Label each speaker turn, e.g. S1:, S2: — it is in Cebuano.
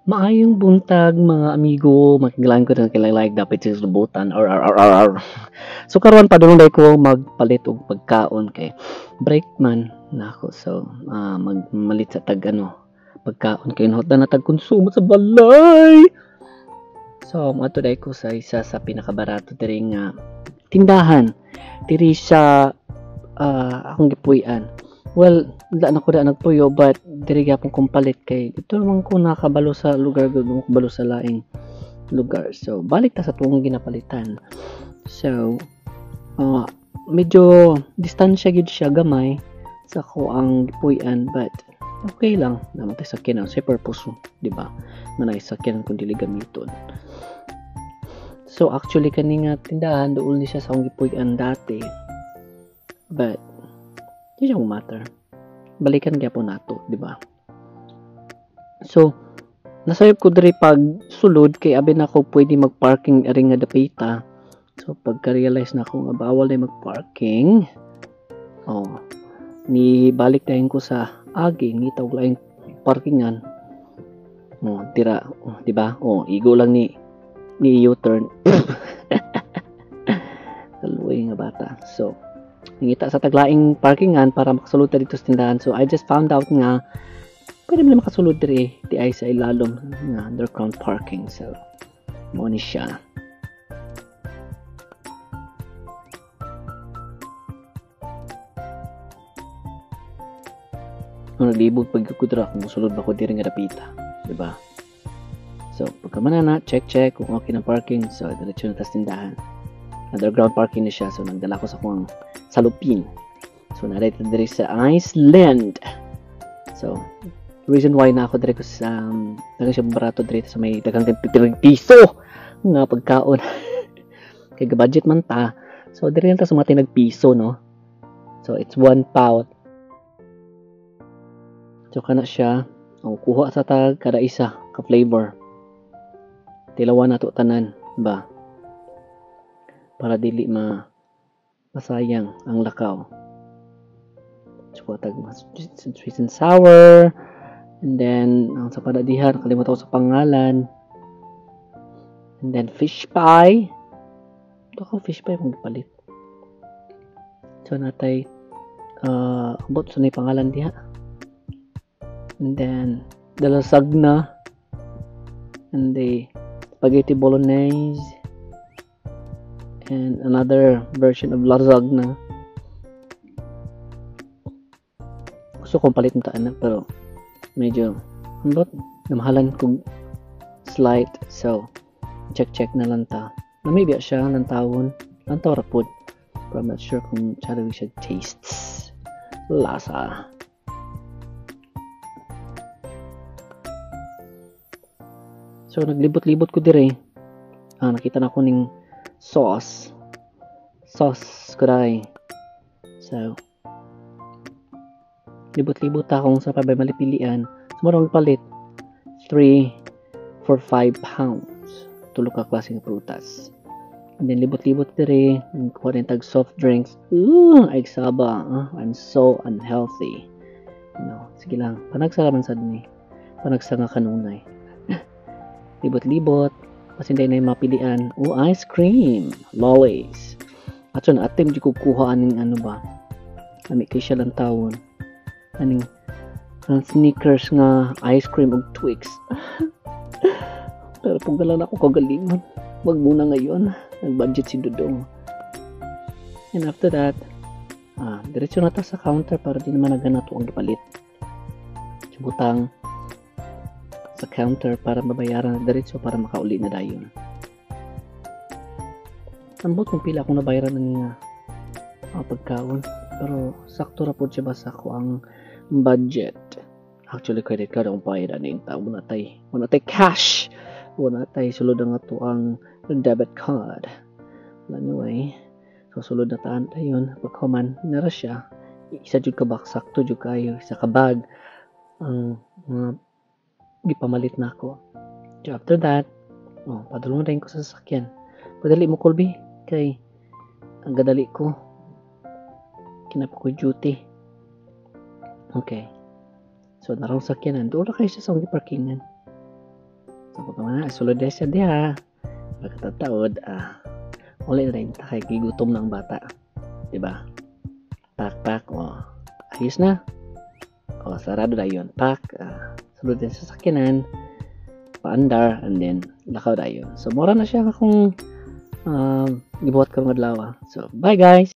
S1: Maayong buntag, mga amigo, makiglaan ko na like dapat sa lubutan or or or or. So karon padulong day ko magpalit og pagkaon kay break man nako, so magmalit sa tag ano pagkaon kay inhot na tag konsumo sa balay. So moadto day ko sa isa sa pinakabarato diri nga tindahan diri sa akong gipuy-an. Well, wala na ko da nagpuyo, but diri gyapon kong palit kay dito naman ko nakabalo sa lugar, gud ko kabalo sa laing lugar. So balik ta sa tuong ginapalitan. So medyo distansya gid siya gamay sa ko ang gipuy-an, but okay lang naman tay sakyanan sa purpose, di ba? Nga naay sakyanan kung dili gamiton. So actually kani nga tindahan duol ni siya sa akong gipuy-an dati. But di siya matter. Balikan gyapon nato, di ba? So nasayop ko diri pag sulod kay abi na ko pwede magparking ari nga dapita. So pagka-realize na ako nga bawal na magparking, oh, ni balik dayon ko sa agi ngita og laing parkingan. Oh, tira, oh, di ba? Oh, igo lang ni U-turn. Kaluoy nga bata. So ngita sa taglaing parkingan para makasulod ta dito sa tindahan. So I just found out nga pwede man makasulod diri di ay sa ilalom nga underground parking. So mo ni siya. Kung naglibog pag kudra kung musulod ba ko diri nga dapita, di ba? So pagka manana, check check kung okay na parking. So diretso na ta sa tindahan. Underground parking ni siya. So nagdala ko sa akong salupin. So narito diri sa Iceland. So reason why na ako diri ko sa daghang siya barato diri sa may daghang piso nga pagkaon. Kay budget man ta. So diri lang ta sa mga tinag piso, no. So it's 1 pound. So kana siya, ang kuha sa tag kada isa ka flavor. Tilawan nato tanan ba para dili masayang ang lakaw. So tag sweet and sour, and then ang sa panadihan nakalimutan ko sa pangalan, and then fish pie. Ito ako fish pie kung gipalit. So natay abot sa nay pangalan diha, and then the lasagna, and the spaghetti bolognese, and another version of lasagna. Gusto kong palit ng taan na, pero medyo ambot namahalan kong slight, so check check na lang ta. Namibia siya lantawon, lantaw ra pud, pero I'm not sure kung charo siya tastes lasa. So naglibot-libot ko dire. Nakita na ko ning sauce. Sauce kuray. So libot-libot ta kung sa pa bay malipilian. So murag palit 3 for 5 pounds. Tulo ka klase nga prutas. And then libot-libot dire, kuha din tag soft drinks. Ooh, ay saba. I'm so unhealthy. No, sige lang. Panagsa man sad ni. Panagsa nga kanunay. Libot-libot, pasinday na yung mapilian. Oh, ice cream, lollies. At so, atim di ko kuha aning ano ba. Ami kay siya lang tawon. Aning ang sneakers nga ice cream og Twix. Pero pugala na ako kagalingon. Wag muna ngayon. Nag-budget si Dudong. And after that, diretso na ta sa counter para di naman nagana to ang gipalit. Butang sa counter para mabayaran na diretso para makauli na dayon. Ambot kung pila akong nabayaran ng pagkaon, pero sakto ra pud siya basta ko ang budget. Actually credit card akong bayad ani ta, wala tay cash, wala tay sulod ang ato ang debit card. Well, anyway, so sulod na taan dayon paghuman nara siya isa jud ka box, sakto jud kayo isa ka bag ang mga gipamalit na ako. So after that, oh, padulong na rin ko sa sasakyan. Padali mo Colby kay ang gadali ko. Kinapa ko duty. Okay. So narong sakyanan, doon na kayo siya sa akong parkingan. So pagka mga sulod siya diha, pagkatataod, uli na rin ta kay gigutom na ang bata, di ba? Pak pak, oh, ayos na. Oh, sarado na yun. Pak, sulod din sa sakyanan, paandar, and then lakaw dayon. So mura na siya akong gibuhat karong adlaw. So bye, guys.